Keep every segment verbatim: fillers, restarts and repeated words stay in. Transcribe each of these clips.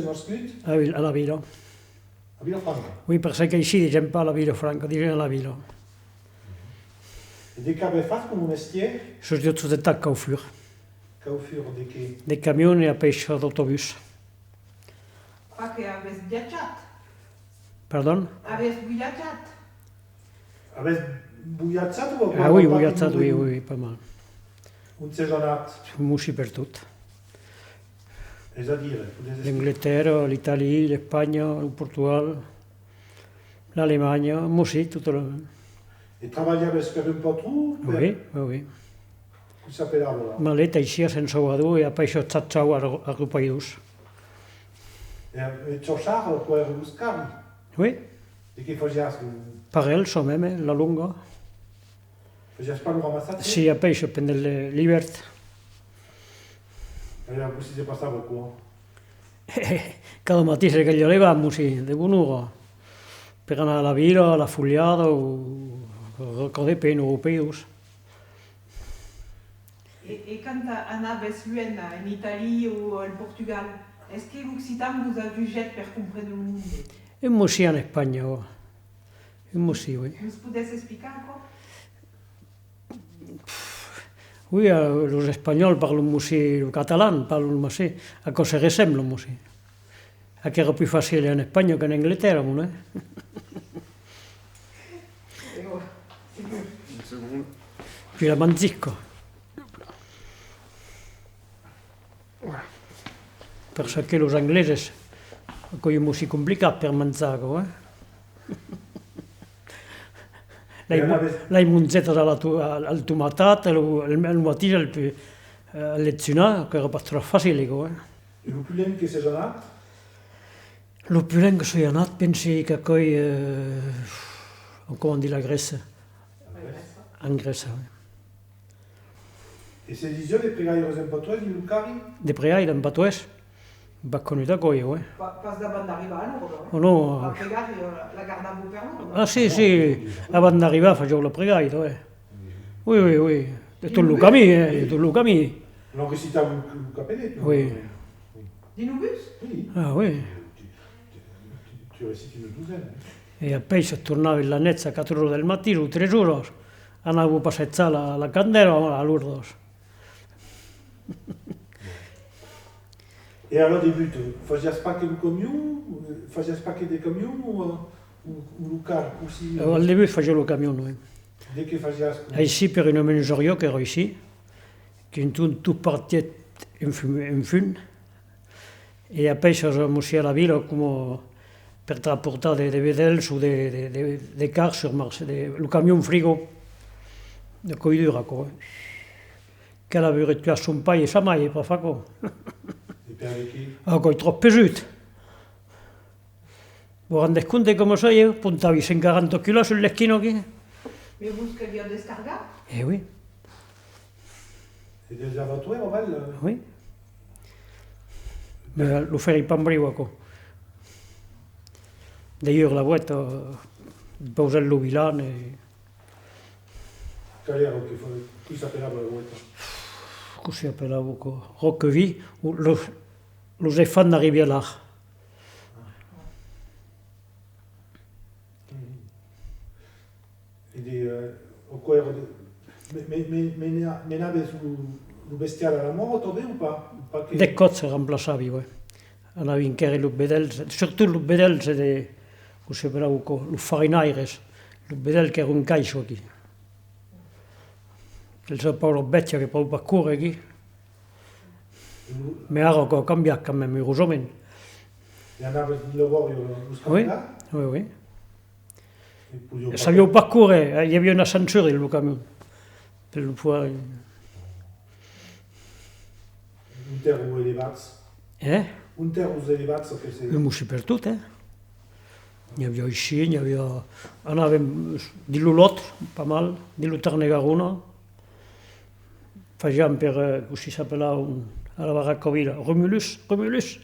Nascut? A Vil-, a la Vila. A Vilafranca? Oui, per çò qu'aicí disen pas la Vilafranca, disen a la Vila. E de qu'avètz fach coma mestièr? Sus de tot de tac, caufur. Caufur de qué? De camion e apèish d'autobús. Pas que avètz viatjat? Pardon? Avètz voiatjat? Avètz voiatjat o aquò? Ah oui, voiatjat, oui, oui, oui, pas mal. Ont sètz anat? Mossí pertot. Es a dire, podètz explicar? L'Angletèrra, l'Itàlia, l'Espanha, lo Portugal, l'Alemanha, mossí, tot lo... E trabalhavètz per un patron? Oui, oui, oui. Cossí s'apelava la? Maleta aicí a Sent Salvador e apèish a Chachau a, a Riupairós. E, e Chauchard, aquò èra Euskari? Oui. De qué fasiás? Parelh, çò mème, la longa. Fasiás pas lo ramassatge? Si, apèish, pendent le, l'ivèrn. E cossí se passava aquò? Cada matin se calia levar, mossí, de bona ora, per anar a la vila, a la folhada, o, o, o de pena, o peus. E, e quand a-, anavètz luènh, en Itàlia o al Portugal, es que l'occitan vos ajudèt per comprene lo monde? Un mossí en Espanha, ò. Un mossí, oui. Nos podètz explicar aquò? Oui, eh, los espanhòls parlon mossí lo catalan, parlon mossí, aquò se ressembla mossí. Aquò èra pus facil en Espanha qu'en Angletèrra, mon, eh? Puis la mangisca. Per çò que los angleses, aquò es un mossí complicat per manjar, aquò, eh? Las mo-, las mongetas a la to-, al, al tomatat, lo, el, el matin, al pu-, al dejunar, aquò èra pas tròp facil, aquò, eh? E lo pus luènh que sètz anat? Lo pus luènh que soi anat, pensi qu'aquò's, eh, comment dire, la Grècia. La Grècia. En Grècia, oui. E se disiá de pregaires en patoès dins lo carri? De pregaires en patoès? Pas conut aquò, ieu, eh. Pas, pas davant d'arribar a Lourdes, eh? Oh non. La pregària, la gardavan per Lourdes. Ah, si, si. Avant d'arribar fasián la pregària, eh. Oui, oui, oui. De tot lo camin, eh, de tot lo camin. Non, recitavan lo, lo capelet, non? Oui. Dins lo bus? Oui. Ah, oui. Tu, tu, tu, tu recites une douzaine, hein. E apèish se tornavan la nuèch a quatre oras del matin o tres oras. Anavan passejar la, la candèla a Lourdes. E al debut, fasiás pas que lo camion? Fasiás pas que de camion o, o, o lo car aussi? Al debut fasiá lo camion, oui. De qué fasiás? Aicí, per una menuisariá qu'èra aicí, que tot, tot partiá en fum, en fum. E apèish, mossí, a la vila, coma per transportar de, de vedèls o de, de, de, de carns sus marcha, de, lo camion frigo, de coidura, aquò, eh. Qu'al aviá tuat son paire e sa maire per far aquò. E per de qué? Aquò es tròp pesut. Vos rendètz compte coma soi, eh? Pontavi cent quaranta quilòs sus l'esquina aquí. Mès vos caliá descargar? Eh oui. E de la voitura aval? Oui. Mès lo fèri pas briu, aquò. D'ailleurs, la boèta, pausèt lo vilan e... Qual èra que fa-, qui s'apelava la boèta? Cossí apelava aquò? Roqueville, o los, los enfants d'Arrivièlard. E de, eh, aquò èra de, me, me, me, mena-, menavètz lo, lo bestiar a la mòra tanben o pas? O pas que... De còps se remplaçavi, oui. Anavi enquèra los vedèls, surtot los vedèls de, cossí apelavan aquò, los farinaires, los vedèls qu'èran en caisha aquí. Aquelas pauras bèstias que pòdon pas córrer aquí. Mès ara aquò a cambiat quand même, urosament. E anavas dins la bòria los cargar? Oui, oui, oui. E podián... E pas sabián pas córrer, eh, i aviá un ascensor dins lo camion. Per lo poder... Ont èran elevats? Eh? Ont èran elevats aqueles? E mossí pertot, eh? N'i aviá aicí, n'i aviá... Anàvem dins lo Lot, pas mal, dins lo Tarn-e-Garona. Fasiam per, eh, cossí s'apelava, a la Barraca Vila, Romulus, Romulus.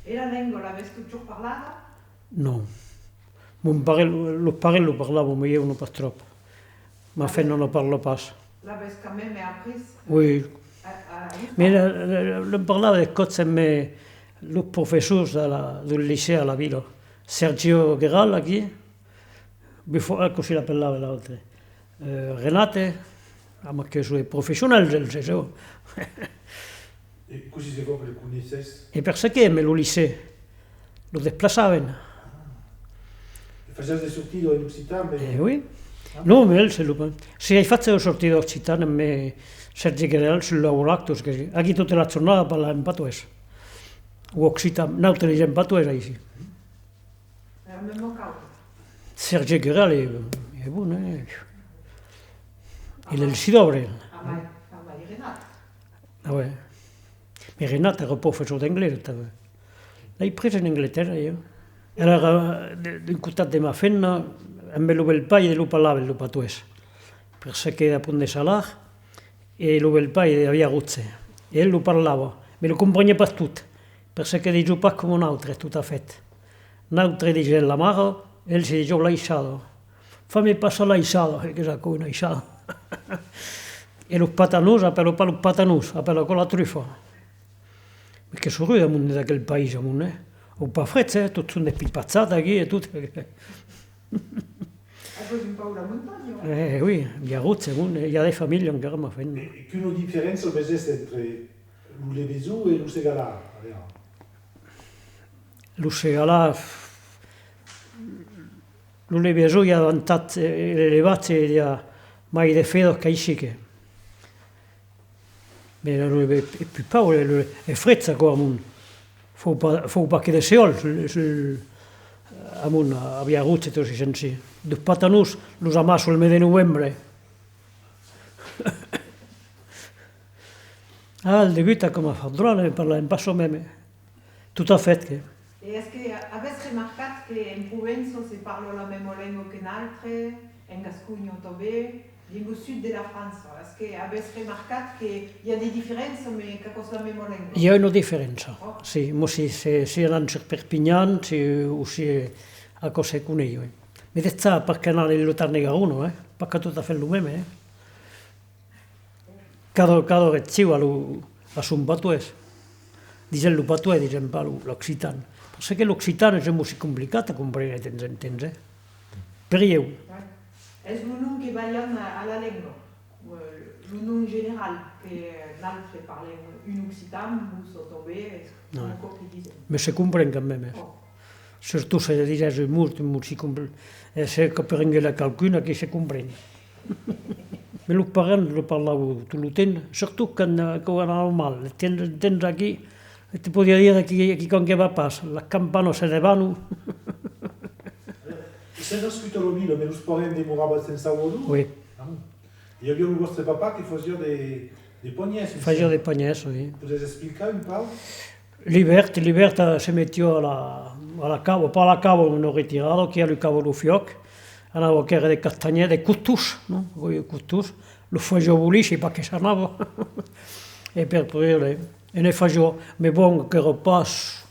E la lenga, l'avètz totjorn parlada? Non. Mon pare, los parents lo parlavan, mas ieu non pas tròp. Ma femna ne parla pas. L'avètz quand même aprés? Oui, Mès la, la, la, ne parlava de còps amb, eh, los professors de la, del licèu a la vila. Sergio Gueral, aquí, Buffon, ah, cossí l'apelava l'autre? Eh, Renate, amb aqueles professionals, els, els, E cossí se fa que le coneissètz? E per çò que amb lo licèu, lo desplaçavan. E fasiatz de sortidas en occitan, mès... Eh, oui. Non, mès el, se lo, si ai fach de sortidas occitan, mès Sergi Guerel, sul lauractus, que aquí tota la jornada parla en patoès. O occitan, nautres disèm patoès aicí. Sergi Guerel es, es bon, eh? Il es del Sidòbre. Ah ouais. Mès Renat èra professor d'anglés, tanben. L'ai pres en Anglatèrra, ieu. Alara, de, d'un costat de ma femna, amb lo bèl-paire lo parlava, lo patoès. Per çò qu'èra a Pont de Salars, e lo bèl-paire aviá Rotge. E el lo parlava, mès lo compreniá pas tot, per çò que disiá pas coma nautres, tot a fèt. Nautres disèm la mara, el se disiá l'aissada. Fa-me passar l'aissada, e qu'es aquò una aissada? E los patanons apèlan pas los patanons, apèlan aquò la trufa. Mès que son rudes, amont, d'aquel país, amont, eh? An pas freg, eh? Tot son despilpachats aquí e tot. Aquò's un pauc la montanha, eh? Eh, oui, i a Rotge, amont, eh? I a de familhas encara, ma femna. E, e quina diferéncia vesètz entre lo Leveson e lo Segalar, alèra? Lo Segalar, lo Leveson i a davantatge, l'elevatge, i a mai de fedas qu'aicí, que. Mès lo, es, es pus paur, lo, es freg aquò, amont. Fau pas, fau pas que de seòl, sul, sul, amont, a Viarrotge e tot çò que se'n siga. Deus patanons, los amassan al mes de novembre. Ah, al debut, aquò m'a fach dròlle, ne parlàvem pas çò mème. Tot a fèt que. E es que avètz remarcat que en Provença se parla la mèma lenga que nautres, en Gasconha tanben, dins lo sud de la França? Es que avètz remarcat que i a de diferéncias, mès qu'aquò's la mèma lenga? I a una diferéncia, sí, mès si, si, si anam sus Perpinhan, si, o si, aquò se coneis, oui. Mès de ça, pas qu'anar en lo Tarn-e-Garona, eh? Pas que tot a fèt lo mème, eh? Cada, cada region a lo, a son patoès. Disèm lo patoès, disèm pas lo, l'occitan. Parce que l'occitan es un bocin complicat a comprene de temps en temps, eh? Per ieu. Es lo nom que balhan a, a la lenga, eh, lo nom general, que nautres parlem un occitan, vos tanben, es aquò que disèm. Mès se compren quand mème, eh? Surtot se disètz un mot, un mot si compl-, e se que per enguelar qualqu'un, aquí se compren. Mès los parents lo parlavan tot lo temps, surtot quand, eh, aquò anava mal. Tens, tens aquí, te podiá dire aquí, aquí quand que va pas, las campanas se debanan. E sètz nascut a la vila, mès los parents demoravan en Sauador? Oui. Ah bon? I aviá lo vòstre papà que fasiá de, de panièrs, me sembla. Fasiá de panièrs, oui. Podètz explicar un pauc? L'ivèrn, l'ivèrn, eh, se metiá a la, a la cava, pas a la cava, una retirada, que alucava lo fuòc, anava quèrre de castanhèrs, de costons, non? Oui, costons, lo fasiá bolir, sai pas que s'anava. E per produire, e ne fasiá, mès bon, qu'èra pas,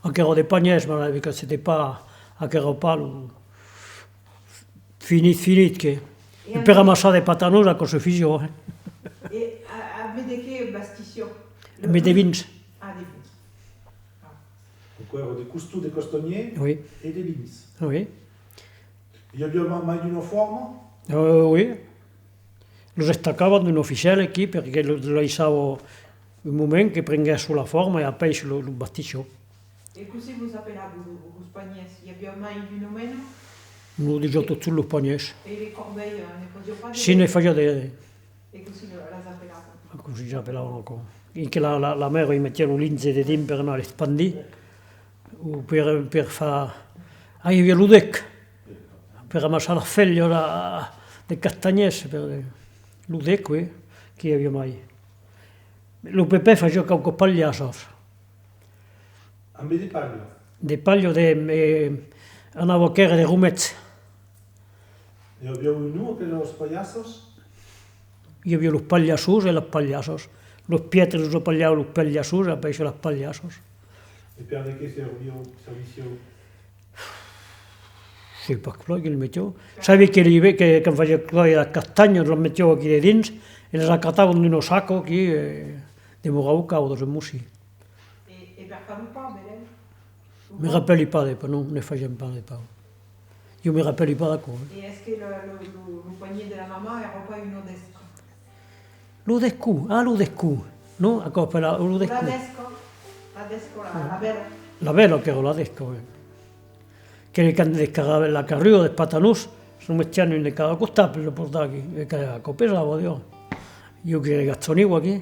aquò èra de panièrs, mas que c'était pas, aquò èra pas lo, finit, finit, que. E per amassar de patanons, aquò sufisiá, eh. E a, amé de qué bastissiá? Amé de vins. Ah, de vins. Ah. Aquò èra de costons de castanhièr e de vins. Oui. I aviá ma-, mai d'una forma? Euh, oui. Los estacavan d'una ficèla aquí, perque los laissava un moment que prenguèsson la forma e apèi los, los bastissiá. E cossí vos apelavan lo, los panièrs? I aviá mai d'una mena? Nos disiá totjorn los panièrs. E de corbeilhas, ne fasiá pas de... Si, ne fasiá de... E cossí las apelavan? Cossí las apelavan aquò? E que la, la, la mèra i metiá lo linge dedins per anar l'espandir, o per, per far... Ah, i aviá lo dec, per amassar las felhas, la, de castanhièrs, per, lo dec, oui, que i aviá mai. Lo pepè fasiá quauquas palhassas. Ambe de palha? De palha, de, eh, anava quèrre de romets. I aviá un nom, aquelas palhassas? I aviá los palhassons e las palhassas. Los piètres los apelavan los palhassons e apèi las palhassas. E per de qué serviá, servissiá? Sai pas plan que lo metiá. Sabi que l'ivèrn, que, quand fasiá clòire las castanhas, las metiá aquí dedins, E les acatavan d'una saca aquí, e demorava caudas en mocin. E, e per far lo pan, belèu? Me rapèli pas de pan, non, ne fasiam pas de pan. Jo me rapèli pas d'aquò, eh. E es que lo, lo, lo, lo panier de la mamà èra pas una desca? Lo descon, ah, lo descon. Non, aquò apela lo descon. La desca, la desca, la, la vela. La vela qu'èra la desca, eh. Que quand descarravan la carrua dels patanons, se metián un de cada costat per lo portar aquí, e que aquò pesava, dios. Jo que gachoniu aquí.